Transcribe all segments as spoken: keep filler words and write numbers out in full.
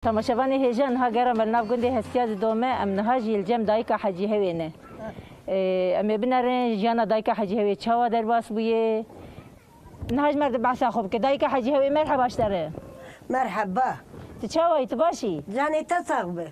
Temaşevanê hêja, niha gera me li nav gundê Hestiya Didome, em niha jî li cem dayika Hecî Hewê ne. Ee, em ê binerin jiyana dayika Hecî Hewê çawa derbas bûye. Niha ji me re behsa xwe bike. Dayika Hecî Hewê, merheba ji te re. Merheba. Tu çawa yî, tu baş î? Canê te sax be.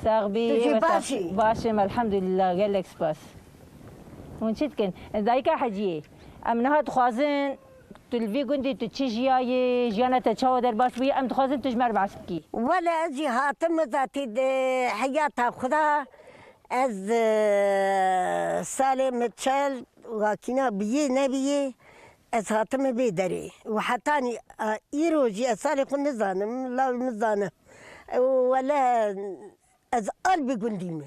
Sax bî. Tu jî we sax- baş î? Baş im, elhamdulillah, gelek spas. Hûn çi dikin? Dayika Heciyê, em niha dixwazin tu li vî gundî tu çi jiyayê, jiyana te çawa derbas bûye, em dixwazin tu ji me re behs bikî. Wele ez jî hatim zatî di heyata xwe de, ez, e, salê min çel wakîna biyê nebiyê, ez hatime vê derê. Û hetanî, a, îro jî ez salê xwe nizanim, lawê min zane. Û wele ez al bi gundî me.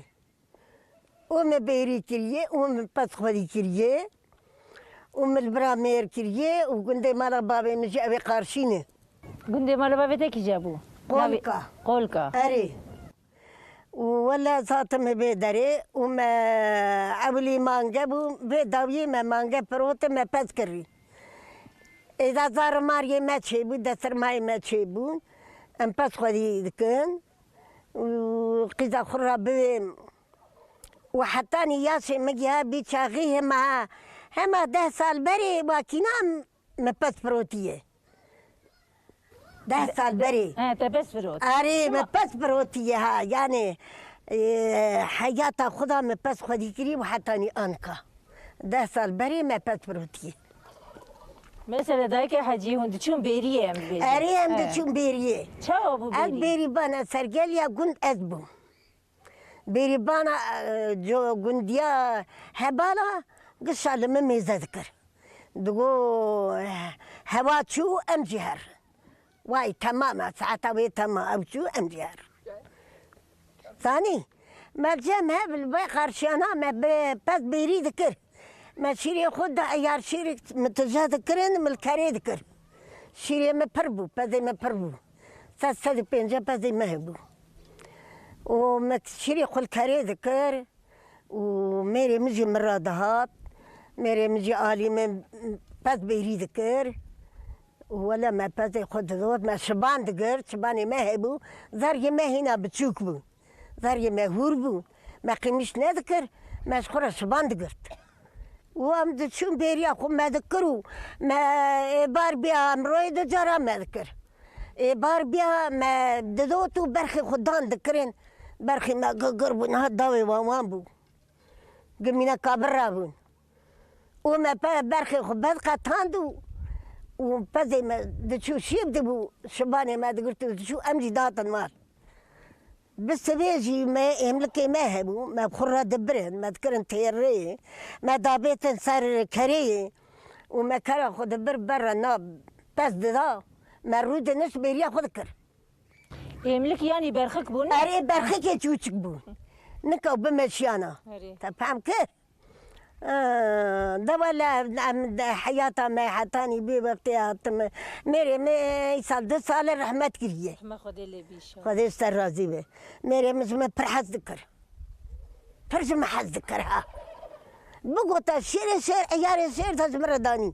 Û me bêrî kiriye, û min pez xwedî kiriye, û min li bira mêr kiriye, û gundê mala bavê min jî ew ê qarşî ne. Gundê mala bavê te kîje bû? Qolka. Navê-, Qolka. Erê. Û wele ez hatime vê derê, û me ewilî mange bû, vê dawiyê me mange firote, me pez kirî. Êda zarimariyê me çêbû, desirmayê me çêbûn, em pez xwedî dikin. Û qîza xwe re bivêm. Û hetanî yaşê min giha bî çaxî hema, hema deh sal berê wakîna min pez firotiye. Deh sal berê. He, te pez firot. Erê, min pez firotiye ha. Yani, e, heyata xwe de min pez xwedî kirî û hetanî anka. Deh sal berê me pez firotiye. Mesela dayika Hecî hûn diçûn bêriyê, em bêjin. Erê, em diçûn bêriyê. Çawa bû bêrî? Ez bêrîbana sergeliya gund ez bûm. Bêrîbana, e, co-, gundiya hebala gişa li min mêze dikir. Digo, e, hewa çû, em jî her. Way, temam e, saeta wê tema, ew çû, em jî her. Zanî, me cem hev li vê qarşiyana me bi pez bêrî dikir. Me şîrê xwe da eyar şîrê min tije dikirin, min li kerê dikir. Şîrê min pir bû, pezê min pir bû. Sed, sed û pêncî pezê min hebû. Û min şîrê xwe li kerê dikir. Û mêrê min jî min re dihat. Mêrê min jî alî min pez bêrî dikir. Û wele me pezê xwe didot, me şiban digir, şibanê me hebû. Zergê me hîna biçûk bû. Zergê me hûr bû. Me qîmîş nedikir, me ji xwe re şiban digirt. Û em diçûn bêriya xwe me dikir û me ê bar biya em royê du cara me dikir. Ê bar biya me didot û berxê xwe dan dikirin. Berxê me gigir bû, niha dawê wan wan bû. Gimîne kabir rabûn. Û me pe-, berxê xwe pez qetand û, û pezê me diçû şîv dibû, şibanê me digirt û diçû, em jî dihatin mal. Bi sibê jî me êmlikê me hebû, me bi xwe re dibirin, me dikirin têrê, me dabêtin ser kerê û me kera xwe dibir ber re na pez dida, me rûdinişt bêriya xwe dikir. Êmlik yanî berxik bûn? Erê, berxikê çûçik bûn. Nika bi meşiyana. Erê. Te fehm kir? Aa, de wele em, em de heyata me hetanî bê wextê hatime. Mêrê me îsal du sal e rehmet kiriye. Rehme Xwedê lê bî şa. Xwedê ji te razî be. Mêrê min ji min pir hez dikir. Pir ji min hez dikir ha. Bigota şêrê şêr, eyarê şêr de ji min re danî.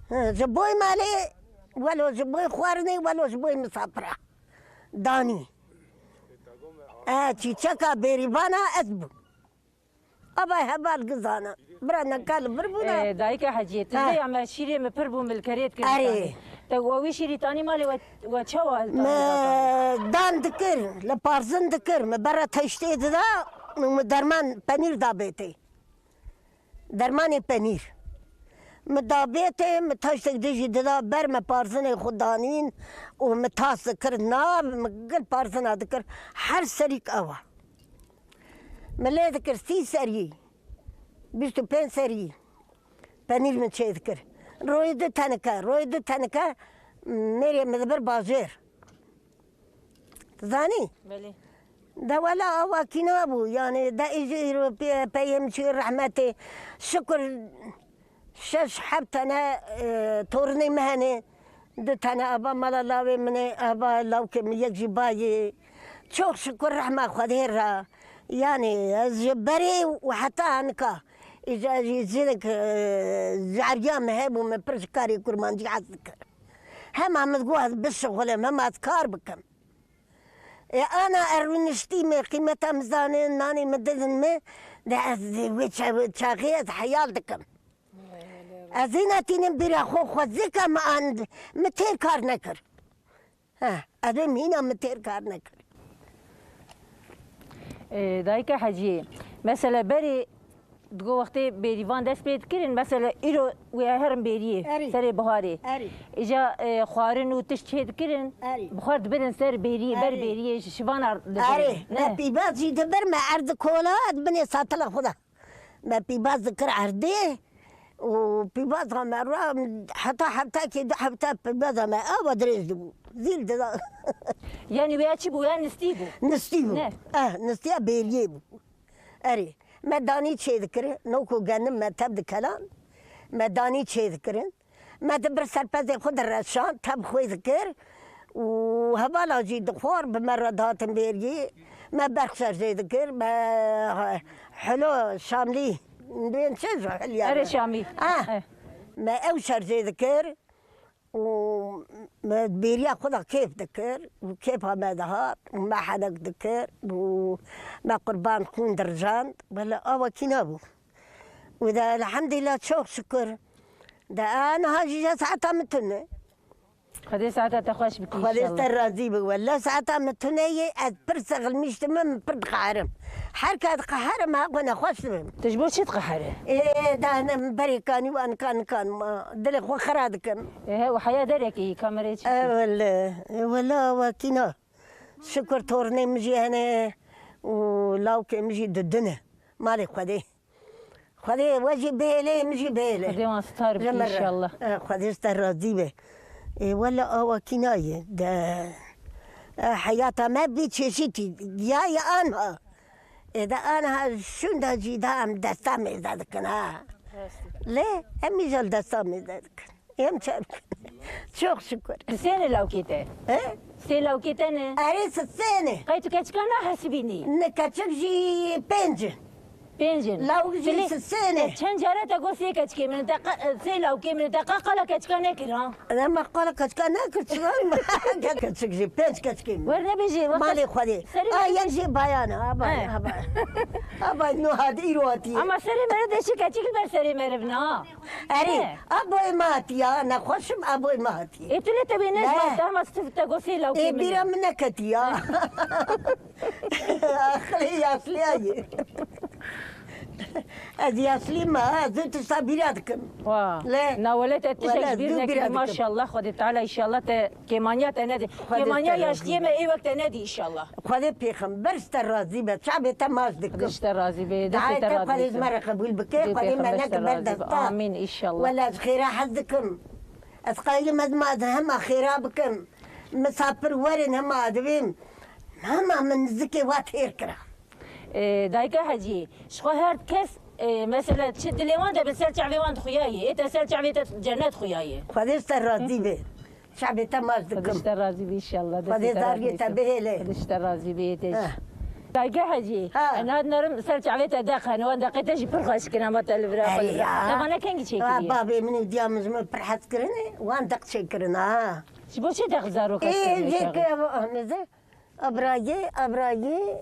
Ha, ji boy malê, welo ji boy xwarinê, welo ji boy misafira. Danî. E, çîçeka bêrîvana ez bûm. Abay heval gizana. Bira neka li vir bûna. Ee, dayika Heciyê, tu Ha. vê ya me şîrê min pir bû, min li kerê dikir Erê. tanî. Te we wî şîrî tanî malê we, we çawa li tanî Me da tanî? dan dikir, li parzin dikir, min bera teştê dida, min derman penîr da bêtê. Dermanê penîr. Min da bêtê, min taştek dijî dida ber, min parzinê xwe danîn û min tas dikir nav, min gil parzina dikir, her serîk ew e. Min lê dikir sî serî, bîst û pênc serî penîr min çê dikir. Royê du tenike, royê du tenike mêrê min dibir bajêr. Zanî? Belê. De wela awakî nabû, yanî de îjî îro pê-, peyê min çû rehmetê. Şukur şeş heb tene, e, tornê min hene. Du tane ava mala lawê min ê, ava lawkê min yek jî bayê. Çok şukur rehma Xwedê re. Yanî ez ji berê û heta nika. Îja jî jinik, e, cariya min hebû, min pir ji karê kurmancî hez dikir. Hema min digot ez bişixulim, hema ez kar bikim. E, ana er rûniştî me, qîmeta min zanin, nanê min didin me, de ez wê ça-, çaxê ez heyal dikim. Ez ê netînim bîra xwe, xwezika min an, min têr kar nekir. He, ez ê mîna min têr kar nekir. Ê, dayika Heciyê, mesela berê digo wextê bêrîvan dest pê dikirin, mesela îro wê herin bêriyê, Erê. serê buharê. Erê. Îca, e, xwarin û tişt çê dikirin, Erê. buxar dibirin ser bêriyê, ber Erê. bêriyê ji şivana dibirin. Erê, Ne? me pîbaz jî dibir, me erd kola, ez binê satila xwe de. Me pîbaz dikir erdê û pîbaza me re heta heftekê du hefte pîbaza me awa dirêj dibû. Zîl dida. Yanî wê ya çi bû? Ya nistî bû? Nistî bû. Ne? Eh, nistiya bêriyê bû. Erê. Me danî çê dikir, no ku genim me tev dikelan, me danî çê dikirin. Me dibir ser pezê xwe direşan, tev xwê dikir û hevala jî dixwar, bi me re dihatin bêriyê. Me berx şerjê dikir, me hilo şamlî, bên çi ji hilya Erê me. şamî. Ah, Eh. me ew şerjê dikir û me bêriya xwe de kêf dikir û kêfa me dihat û me henek dikir û me qurban xûn dirijand. Wele awa kî nabû. Û de elhamdülillah, çok şükür. De a niha jî ya saeta min tune. Xwedê saeta te xweş bikî Xwedê inşallah. te razî bi. Wele saeta min tune ye, ez pir sexilmîştim, min pir diqeherim. Her ka diqeherim, ha xwe nexweş dibim. Tu ji bo çi diqehire? Ê, da ne min berê kanî wan kan kan ma. Dilê xwe xira dikim. Ê, he, û heya derekê yî kamerayê çekî. E, wele, e, wele, wekîna. Şükür tornê min jî hene û lawkê min jî didine. Malê Xwedê. Xwedê we jî bihêle, min jî bihêle. Xwedê wan star bike Ji min re. inşallah. E, Xwedê ji te razî be. Ê, wele awa kî nayê. De, e, heyata me bî çeşitî. Ya, ya anha. Ê, de anha şûnda jî da em desta mêze dikin ha. Lê em îja li desta mêze dikin. Em çav. Çok şükür. Sê ne lawkê te? He? Sê lawkê te ne? Erê, sê ne. Qey tu keçika nahesibînî? Ne, keçik jî pênc in. Pênc in. Lawik jî Belê, sê ne. Çend care te got sê keçikê min, te qa-, sê lawkê min, te qa-, qala keçika nekir ha? Ne, me qala keçika nekir, çima? Keçik jî pênc keçikê min. Wer nebêjî, wexta Malê Xwedê. serê A, meriv- yek jî bayan, ha, bay, He. ha, bay. Ha, bay, no hat, îro hatiye. Ama serê meriv de çi keçik li ber serê meriv ne ha? Erê, He. a boyê me hatiya, nexweşim, a boyê me hatiye. Ê, tu lê te wê Ne. nejbart, te hema stif te got sê lawkê Ê, min bîra e. min neketiya. Axirê yaşliya ye. Ez yaşlî me, ez zû tişta bîra dikim. Wa. Lê. Na wele te tiştek Wele ji bîr zû nekirî, bîra dikim. maşallah, Xwedê Teala inşallah te kêmaniya te nedî. Xwedê Kêmaniya te yaşliyê razî me be. ê wek te nedî inşallah. Xwedê pêxember ji te razî be, çavê te maç dikim. Xwedê ji te razî be, destê Dayê te te razî Xwedê ji be. me re qebûl bike, Dê Xwedê me pêxember ji neke te ber razî be. desta. Amîn inşallah. Wele ez xêra hez dikim. Ez qayîlim ez ma ez hema xêra bikim. Misafir werin hema divêm. Hema min nizikê wa têr kira. Ee, dayika Hecî, ji xwe her kes, e, mesela çi dilê wan de bi ser çavê wan dixuyayê. Ê te ser çavê te cennet xuyayê. Xwedê ji te razî be. Çavê te maç Xwedê dikim. ji te razî be inşallah. Xwedê zargê te bihêle. Xwedê ji te razî be ê te jî. Heh. Dayika Hecî, Ha. e, niha dinarim ser çavê te deq hene, wan deqê te jî pir xweş kirin, ama te li vira xwe Ey dibir. ya. Te vana kengî çêkiriye? Ha, bavê min û diya min ji min pir hez kirine, wan deq çêkirin ha. Ji bo çi deq zarok Ê, hez kirine jê çaxê? ke, ah, mêze, abrayê, abrayê,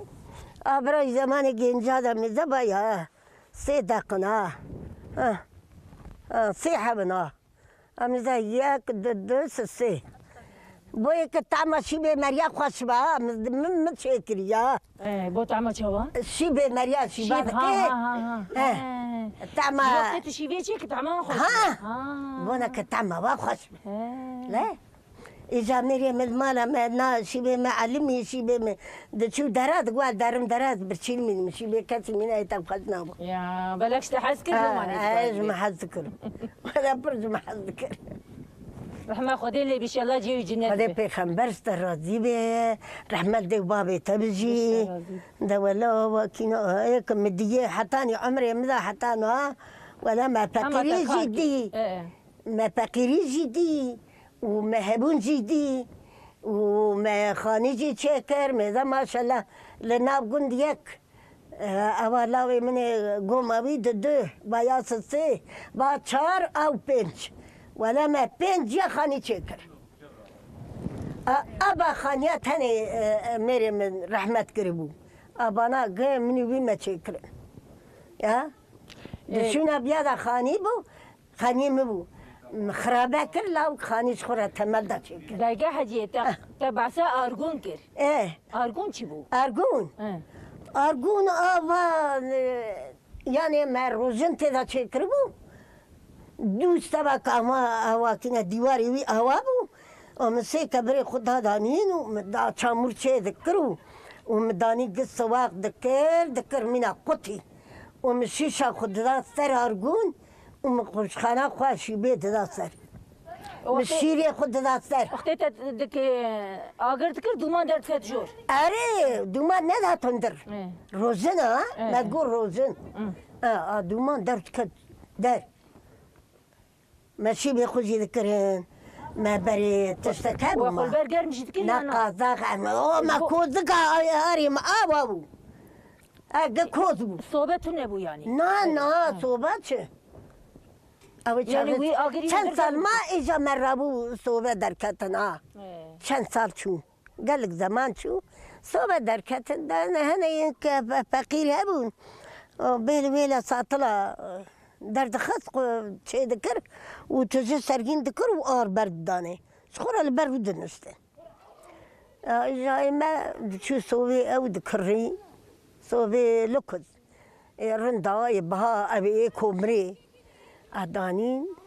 abrayê zemanê gênca de mêze baya. Sê deqin ha. Ha. Ha, sê hebin ha. Em de yek, du, du, sê, sê. Boyê ke tama şîbê meriya xweş be, ha, min, min, min çêkiriya. Eh, bo tama çawa? Şîbê meriya şîba Şîb, dike. ha, ha, ha, ha. Eh. Eh. Tama. Wextê tu şîvê çêkî tama xweş Ha. be. Ha. Bona ke tama wa xweş be. Eh. Le? Îja mêrê min mala me na şîbê me elimî şîbê me. Diçû dera, digwa derim dera, ez birçîl mînim. Şîbê kesî mîna ê te xweş nabû. Ya, belek ji te hez kir, Ha, loma nê ez ji me hez dikirim. Wele pir ji me hez dikir. Rehma Xwedê lê bî, inşallah cihê wî cennet Xwedê be. Pêxember ji te razî be. Rehmet dê û babê te bijî. Ji te razî be. De wele wekî ne, ê, ke min diyê hetanî umrê min de hetan ha. Wele me Hema feqîrî te jî kar kir. dî. E, e. Me feqîrî jî dî û me hebûn jî dî û me xanî jî çêkir, mêze maşallah li nav gund yek, e, ewa lawê min ê goma wî di du, va ya sisê, va çar ew pênc. Wele me pênc ya xanî çêkir. A, aba xaniya tenê, e, e, mêrê min rehmet kiribû. Abana ge min û wî me çêkirin. Ya? Di Ê. şûna biya de xanî bû, xanî min bû. Xirabe kir, lawik xanî ji xwe re temel de çêkir. Dayke Heciyê, te, Eh. te behsa Argûn kir. Eh. Argûn çi bû? Argûn. Eh. Argûn ava, e, yanê me rojin tê de çêkiribû. Dû steva kahma awakîne dîwarê wî awa bû. Û min sê kevirê xwe da danîn û min da çamûr çê dikir û, û min danî gi siwaq dikir, dikir mîna qutî. Û min şîşa xwe dida ser Argûn û min qurşxana xwe şîbê dida ser. Min Wextê şîrê xwe dida ser. Wextê te dike agir dikir, dûman derdiket jor. Erê, dûman nedatin dir. Ê. Rojin a, Ê, me ê. got rojin. Hı. A, a, dûman derdiket der. Me şîbê xwe jî dikirin. Me berê tiştek hebû We ma. xwe ber germ jî dikin Ne ya na? qazax em. O me Bo- kozika arê me awa bû. E, ge koz bû. Sobe tune bû yani. Na, na, sobe çi? Ew Yani çaxê wî agirî çend sal ma îja me rabû sobe derketin ha. He. Çend sal çû. Gelek zeman çû. Sobe derketin de ne hene yên ke fe-, feqîr hebûn. O bêl wêle satila, e, derdixist, qu-, çê dikir û tije sergîn dikir û ar ber didanê. Ji xwe re li ber wî diniştin. Ya, îja ê me diçû sobê ew dikirî. Sobê lukuz. Ê rinda, ê biha, ev ê komrê. A danîn.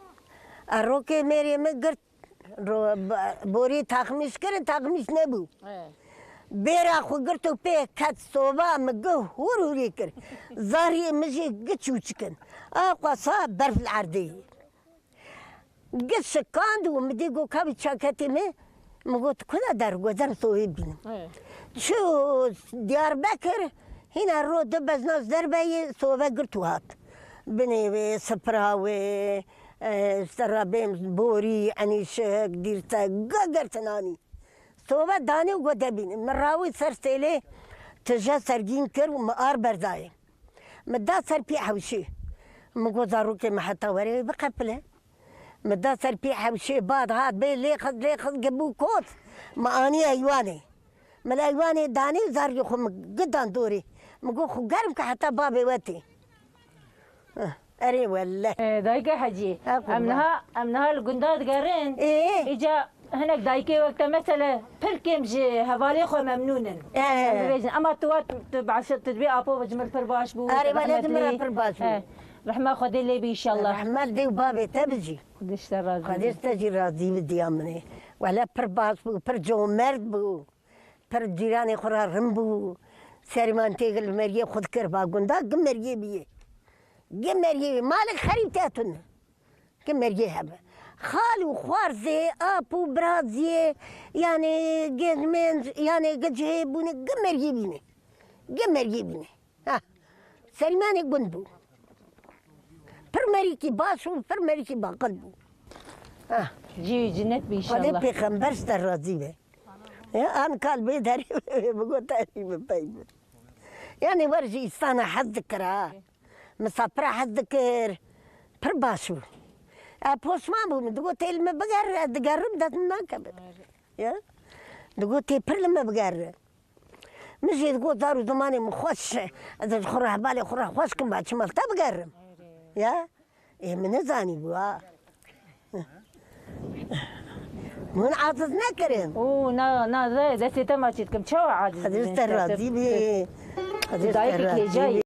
A rokê mêrê min girt. Ro-, b-, borî taxmîş kirin, taxmîş nebû. He. Bêra xwe girt û pê ket soba, min gi hûr hûrî kir. Zariyê min jî gi çûçik in. A xwesa berf li erdê. Gi şikand û min dî got, "Ka wî çaketê min." Min got, "Ku de der?" Got, "Dem soyê bînim." He. Çû Diyarbekir, hîna ro du bejna ji derve yê sobe girt û hat. Binê wê, sipira wê, e, ji te re bêm borî, enîşik, dîrsek, ga girtin anî. Sobe danî û got, "De bînin." Min rawî ser sêlê tije sergîn kir û min ar berdayê. Min da ser pî hewşê. Min got, "Zarokê min heta were biqepile." Min da ser pî hewşê, bad hat bê lê xist, lê xist, gi bû kot. Min anî eywanê. Min eywanê danî û zargê xwe min gidan dorê. Min got, "Xwe germ ke heta babê we tê." Heh, erê welle. E, dayika Hecî, Ha, em qurban. niha, em niha li gunda digerin. Ê. Îca hinek dayikê wek te mesele pir kêm ji hevalê xwe memnûn in. Ê. Em bibêjin, ema tu wat, tu behsa, tu dibê apo ji min pir baş bû, Erê, tu wele rehmet ji min re lê. pir baş bû. He. Rehma Xwedê lê bi înşallah. Rehmet dê û babê te bijî. Xwedê ji te razî Xwedê bî. ji te jî razî bi diya min ê. Wele pir baş bû, pir comerd bû. Pir cîranê xwe re rin bû. Serî man tê li meriyê xwe dikir, ba gunda gi meriyê biyê. Gi meriyê biyê. Malek xerîb te tune. Gi meriyê hebe. Xal û xwarzê, ap û biraziyê, yanê gêzmên, yanê gi cihê bûne, gi meriyê bîne. Gi meriyê bîne. Ha. Serîmanê gund bû. Pir merîkî baş û pir merîkî baqil bû. Ha. Cî wî cinet bî Xwedê înşallah. Pêxember ji te razî be. Ya, an kal bê derê bigot te jî bi pey bi. Yanî wer ji îsana hez dikir ha. Misafira hez dikir. Pir baş bû. E, poşman bû min. Digot tê li me biger, ez digerim dest min nakevin. Ya. Digot tê pir li me bigerin. Min jê digot, zar û zimanê min xweş, ez ji xwe re hevalê xwe re xweş kim, ba çima li te bigerim? Ya? Ê, min nizanîbû, ha. Min aciz nekirin. Û na, na, ze-, destê te maçî dikim. Çawa aciz Xwedê ji te razî bî. Xwedê ji te Dayikek razî hêja bî.